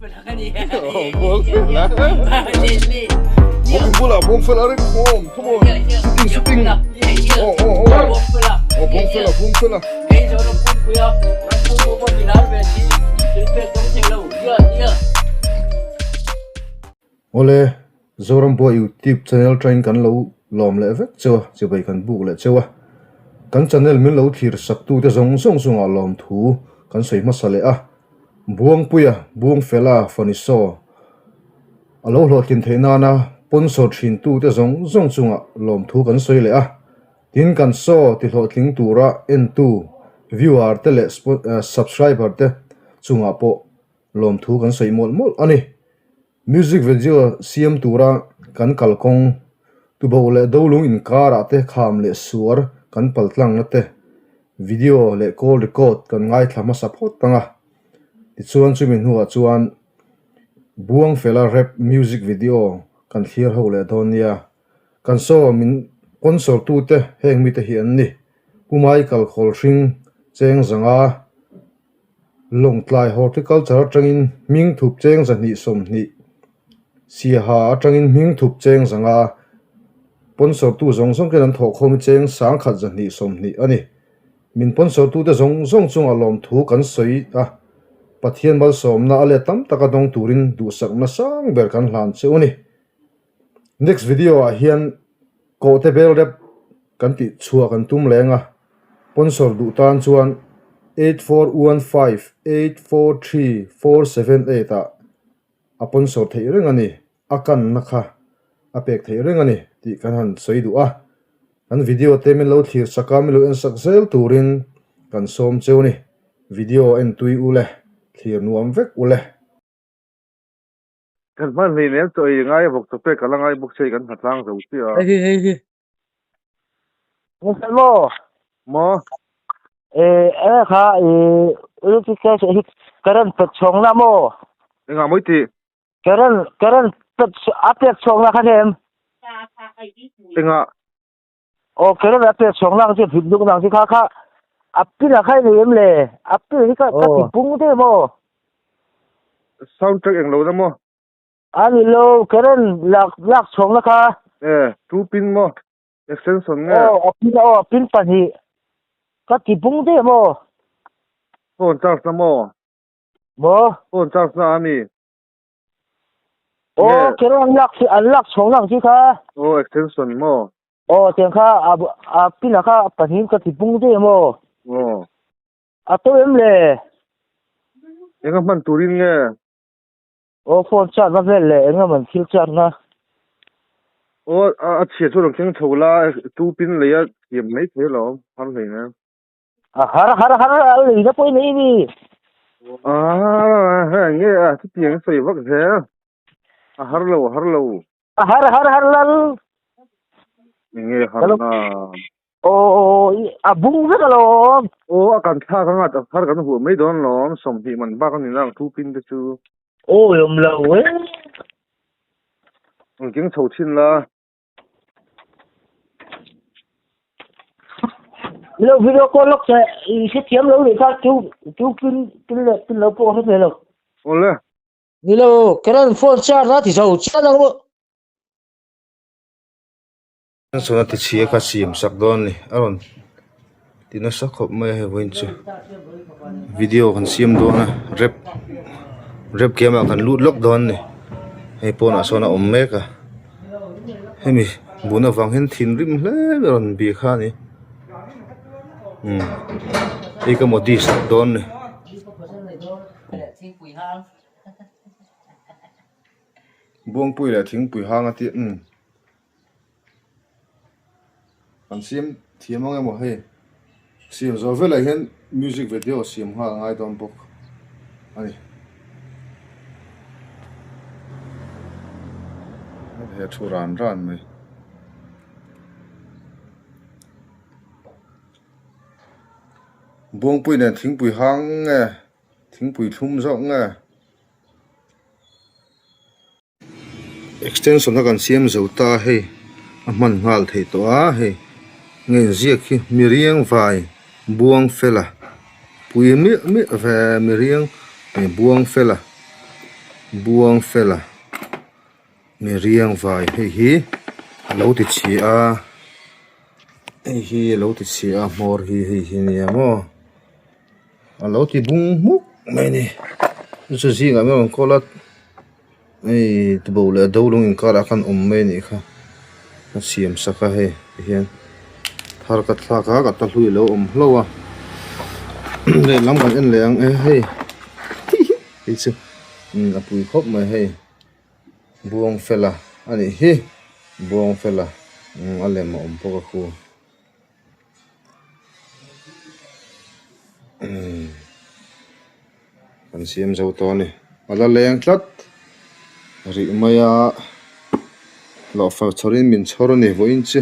Buangfela Buangfela are come on come on shooting shooting aw aw aw aw Buangfela Buangfela Awle Zoram Boy YouTube channel atangin kan lo lawm leh vek cheu a chibai kan buk leh cheu a kan channel min lo thlir sak tute zawng zawng chungah lawmthu kan sawi hmasa leh a. Buangpuia, Buangfela, Fanisaw a lo hlawhtlin theih nana sponsor thintute zawng zawng chungah lawmthu kan sawi leh a. Tin, kan saw ti hlawhtling tura entu, viewer te leh subscriber te chungah pawh lawmthu kan sawi mawlh mawlh a ni. Music video siam tura kan kalkawng, tuboh leh dolung inkarah te kham leh suar kan paltlangna te video leh call record kan ngaithla hmasa phawt ang a. Tichuan chumi hnuah chuan Buangfela rap music video kan thlir ho leh dawn nia. Kan saw min sponsor tute heng mite hi an ni. Pu Michael Khawlhring Cheng Zanga. Lawngtlai Horticulture atangin hming thup cheng zahnih sawmhnih, Siaha atangin hming thup cheng zanga sponsor tu zawng zawng ten an thawhkhawm hi cheng sangkhat zahnih sawmhnih a ni. Min sponsor tute zawng zawng chungah lawmthu kan sawi a, Pathian malsawmna a let tam taka dawng turin duhsakna sang ber kan hlan cheu a ni. Next video ah hian Kawhte bel rep kan tih chhuah kan tum leng a, sponsor duh tan chuan 8415843478 ah a sponsor theih reng a ni, a kanna kha a pek theih reng a ni tih kan han sawi duh a, kan video te min lo thlir sak a, min lo en sak zel turin kan sawm cheu a ni, video en tui u le, thlir nuam vek u le. Kan hman hlei nen chaw ei ngai a vawk chaw pek ka la ngai bawk che kan hna tlang zo chiah a. Hei hi hei hi. Ngusel maw? Maw? Eh e kha e electric hi current pet chhawng na maw? Engah mawi tih? Current current pet a pek chhawng na kha nem. Engah? Aw current a pek chhawng na chi phit duk nang chi kha kha a pin a khai nei em le? A pin hi ka ka ti pung te maw? Sound track eng lo na maw? A ni lo, current lak lak chhawng na kha. E, two pin maw? Extension nge? Aw, a pin aw, a pin pahnih. Ka ti pung te maw? Phone charge na maw? Maw? Phone charge na a mi? Aw, current an lak an lak chhawng na ang chi kha. Aw, extension maw? Aw, tiang kha a a pin a kha pahnih ka ti pung te maw? Aw. A to em le? Enga hman turin nge? Aw phone charge na vel le enga man thil charge na. Aw a chhia chu rawn keng chho la two pin lei a thiam mai thei alawm har hlei nen. A har har har a lei na pawh nei ni. A hei nge a chutiang a sawi vak zel. A har lo a har lo. A har har har lal. Enge har na. Aw a bung vek alawm. Aw a kan thlak anga a thar kan huah mai dawn alawm 20 man bak a ni na ang thu pin te chu. Aw awm lo e. Engkim chho thin la. Lo video call lawk che i hrethiam lo nih kha tu tu pin pin leh pin lo pawh ka hre thei lo. Awle. Ni lo current phone charge a ti zo chiah ang maw. Chuan a ti chhia kha siam sak dawn a ni a rawn ti nasa khawp mai a hei vawiin chu video kan siam dawn a rep rep game ah kan lut lawk dawn a ni hei pawnah sawn a awm mek a hemi bun avang hian thinrim hle mai a rawn bih kha a ni umm hei ka modi sak dawn a ni. Buangpui leh thingpui hang a tih umm. Kan siam thiam ang emaw hei siam zawh velah hian music video siam nghal a ngai dawn bawk a ni. He thu ran ran mai. Buangpui nen thingpui hang nge thingpui thlum zawk nge. Extension a kan siam zo ta hei a hman nghal theih tawh a hei nge inziak hi miriang vai buang fela pui miah miah ve miriang buang fela. Buang fela mi riang vai hei hi a lo ti chhi a hei hi a lo ti chhi a hmawr hi hei hi ania maw a lo ti bung hmuk mai a ni chu chu zingah hian rawn kawl a hei tubo leh a do lung inkarah khan awm mai a nih kha a siam sak a hei tihian thar ka thlak a ka ta hlui a lo awm hlauh a lehlam kan en leh ang e hei hei chu a pui khawp mai hei buang fela a nih hi buang fela a lem a awm bawk a khu kan siam zo tawh a ni a la leng tlat rih mai a hlawhfa chhawrin min chhawr a ni vawiin chu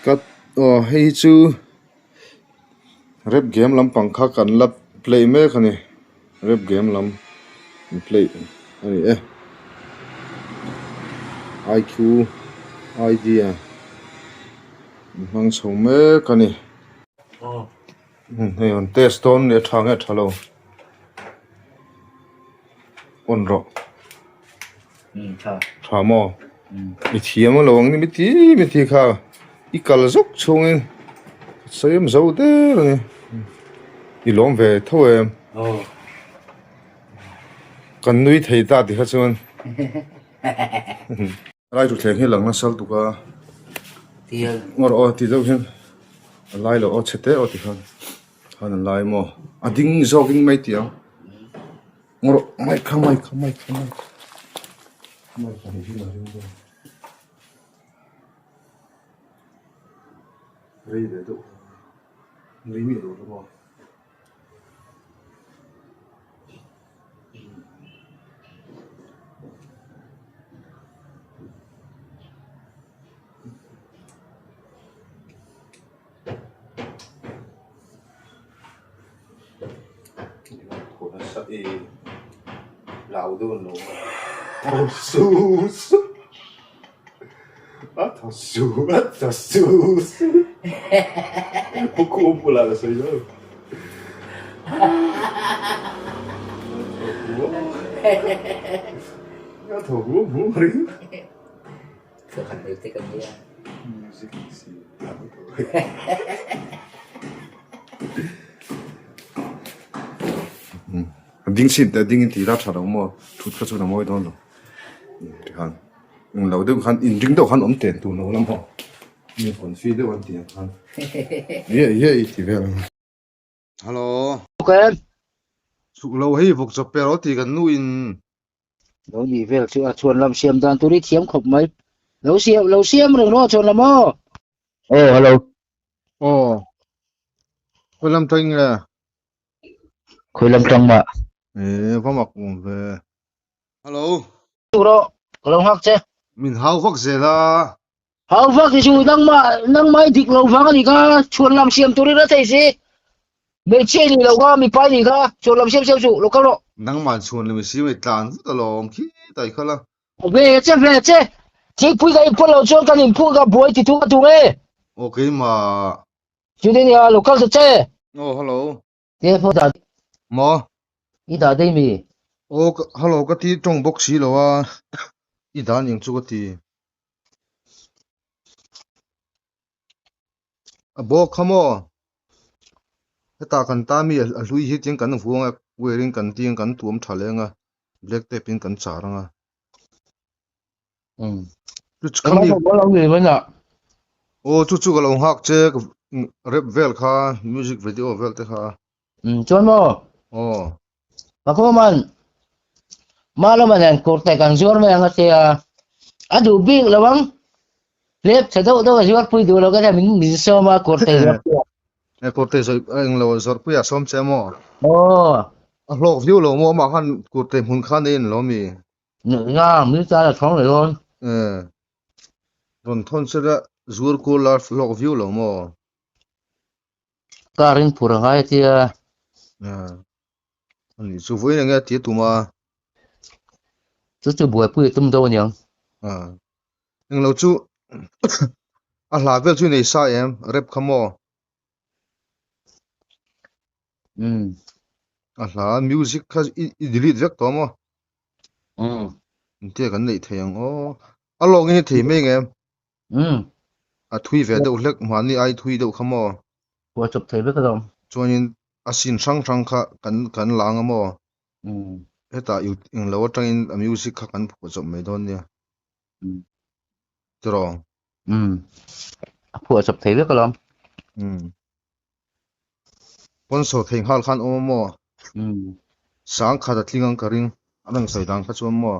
ka aw hei hi chu. Rap game lampang kha kan la play mek a ni rap game lam an play a ni e I Q idea an hmang chho mek a ni hei an test dawn a ni a tha nge tha lo on rawh. Tha maw? Mi thiam a lo ang ni miti miti kha i kal zawk chhungin sawi awm zo der a ni. I lawm ve tho em? Kan nui thei ta ti kha chuan. Lai thuthleng hi a lang nasa lutuk a. Ngawr aw ti deuh hian a lai lo aw chhe te aw ti khan khan an lai maw? A ding zawkin mai ti ang. Mic kha mic kha mic kha mic mic kha hei hi la ring dawn rei ve deuh rei miah lo hlawm a. A ding chin te a ding in tih la tha lo maw thut kha chuan a mawi dawn lo tikhan eng lo deuh khan inring deuh khan awm ten tur lo la maw mi confi deuh an tih ang khan ye ye i ti vel ang. Hello. Chhuk lo hei vawk chawp pe rawh tih kan nu in. Lo nih vel chu a chhuan lam siam dan tur hi thiam khawp mai. Lo siam lo siam reng rawh chhuan lam aw. Aw hello. Aw. Khawi lam tang nge? Khawi lam tang mah. E va mak awm ve. Hello. Rawh ka lo nghak che. Min hau vak zel a. Hau vak hi chu nangmah nangmah i dik lo vang a nih kha chhuan lam siam turin a thei si. Hmeichhia i nih loh kha mipa i nih kha chhuan lam siam siam suh lo kal rawh. Nangmah chhuan lam i siam i tlan vut alawm khi tai kha la. Ve che ve che thingpui ka inpawlh loh chuan kan inphur ka buai ti thu ka tum e. Aw keimah. Chuti nia lo kal ta che. Aw hello. Te pawh dah. Maw? I dah daih mi? Aw hello ka ti tawng bawk si lo a i dah ning chu ka ti. A bawk kha maw? Hetah kan ta mi a hlui hi tin kan vuang a wire in kan ding kan tuam tha leng a black tape in kan char ang a. Chu chu khami aw chu chu ka lo nghak che rap vel kha music video vel te kha. Chuan maw? Aw. Ka kawman ma lama nen kurte kan zuar mai ang a tia a duh bik lo ang hlep tha deuh deuh a zuar pui duh lo ka tia min min sawm a kurte zuar pui a. E kurte zawih eng lo zawrh pui a sawm che maw? Aw. A hlawk viau lo maw amah khan kurte hmun khan ei an lo mi? Nga mi ta la thawng leh dawn. E rawn thawn sela zuar kual la hlawk viau lo maw? Car in phur a ngai a tia. E ani chu vawiin enge a tia tum a. Chu chu buaipui a tum deuh aniang. A englo chu a hla vel chu i nei sa em rep kha maw? Umm. A hla music kha i delete vek tawh maw? Umm. Engtia kan neih thei ang aw. A lawngin i thei mai ngem? Umm. A thui ve deuh hlek mahni ai thui deuh kha maw? Phuah chawp thei vek alawm. Chuanin a sin hrang hrang kha kan kan la anga maw? Umm. Hetah englo atangin a music kha kan phuah chawp mai dawn nia. Umm. Tiraw? Umm. A phuah chawp thei vek alawm. Umm. Sponsor thei nghal khan awm a maw? Umm. Sangkhat a tling ang ka ring. A rawn sawi dan kha chuan maw?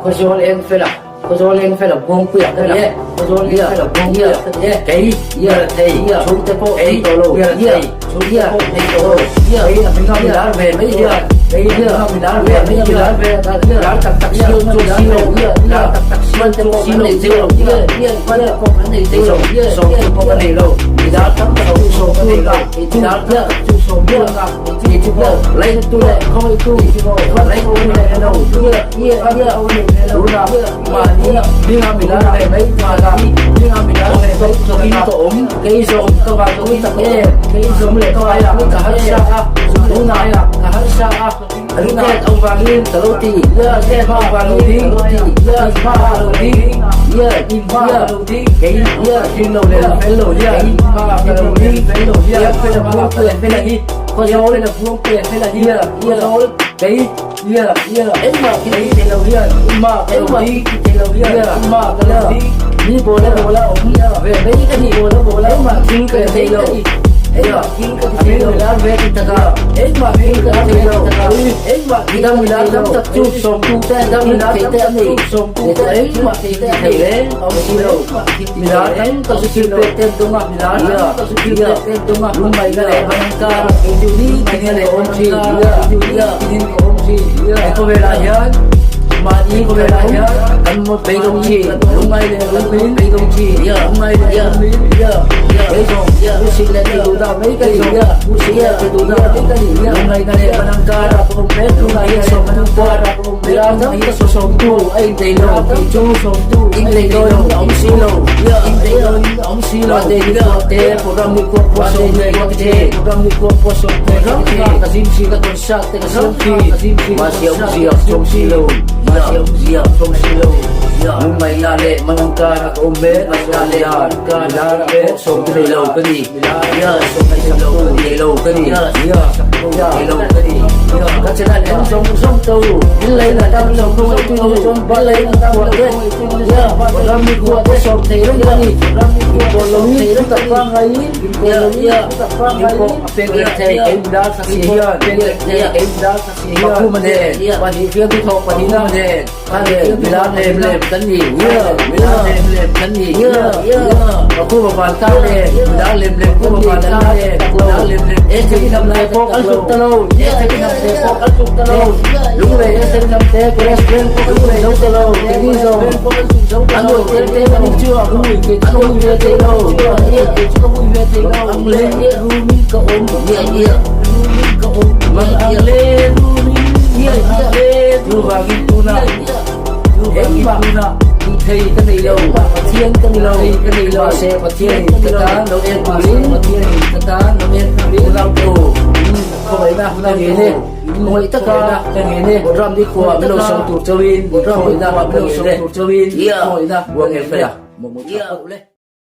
Khawzawl eng fela, Khawzawl eng fela Buangpuia ka ni e, Khawzawl eng fela Buangpuia ka ni e, kei ia thei chhungte pawh nei tawh lo, ia chhungte pawh nei tawh lo, kei a hminga mi lar ve mai hian, kei a hminga mi lar ve mai hian, lar tak tak si lo chu si lo, lar tak tak si lo chu si lo, man te pawh kan nei thei lo, sawm tu pawh ka nei lo, mi lar tam tak chu sawm tu la, mi lar tam tak chu sawm tu la. Lainatu leh khawngaihtu vantu leh elo tuna mahni hminga mi lar ve mai nghal a, awm tawkin ka awm, kei zawng ka van ui tak em, kei zawng leh ka aia ka harsa a, tunah ka harsa a, ringlet avangin ka lo ti, ringlet avangin ka lo ti, in hma ka lo ding, in hma ka lo ding, kei hlim lo leh fel lo hian, ka lo ding, fel lo hian, fel a buang pui fel a hi. Khawzawl a buang pek hela hi khawzawl kei engmah khi ti thei lo hian engmah khi ti thei lo hian engmah ka lo ding mi bawl a bawl a awm ve mai ka ni bawl a bawl a engmah thil ka ti thei lo engmah thil ka ti thei lo lar ve ti taka engmah thil ka ti thei lo engmah thil ka ti thei lo tak chu sawmtu te dam lar thei te an nei sawmtu te engmah thil ti thei reng a awm si lo mi lar tam tak chu thil pek te an dawng a Lungmaina leh Vanangkar ni tin leh awm thin ni tin ka awm thin he khawvelah hian mahni khawvelah hian kan beidawng thin lungngai leh lungmin beidawng thin lungngai leh lungmin beidawng hmuhsit leh tih duh dah mai ka ni hmuhsit leh tih duh dah mai ka ni lungngaina leh Vanangkar a ka awm mek lungngaina leh Vanangkar a ka awm mek dang ka sawsawmtu a inthei lo tih chu sawmtu inthei lo a awm si lo inthei lo a awm si lo te ni khua te program ni khua pawh sawm te ka ti program ni khua pawh sawm te ka ti ka zim si ka concert te ka siam thi mahse awm zia sawm si lo mahse awm zia sawm si lo lungngaihna leh manangkar a ka awm mek a leh lar pawh sawm te nei lo ka ni sawm nei lo ka ni nei lo ka ni ka channel en zawng zawng to in lei na tam zawng zawng to in lei na tam khua te ram ni khua te sawm thei reng a ni in pawh lo hi thu tak pangngai in pawh lo hi thu tak pangngai a pek leh thei kei mi lar thla si hian pek leh thei kei mi lar thla si hian pakhum a nen pahnih fiam thu thawk pahnih na nen mi lar lem lem kan ni mi lar lem lem kan ni pakhum a van ta nen mi lar lem lem kan ni kan lar tak lo e thei nam te pawh kan suk ta lo e thei nam te pawh kan suk ta lo lunglei e thei nam te restaurant pawh kan suk zo ta lo keini zawng an hawi tel te kan in chu a hui kei chu ka hui ve thei lo kei chu ka hui ve thei lo ang le rumin ka awm rumin ka awm mang ang le rumin ang le chuvangin tunah engmah tih thei ka nei lo Pathian ka ni lo ka nei lo mahse Pathian in ka tan lo en turin Pathian in ka tan lo en turin unau tu khawngaihna ka ngen e khawngaih taka ka ngen e ram ni khua min lo sawm tur chauhin khawngaihna ka ngen e khawngaihna ka ngen e.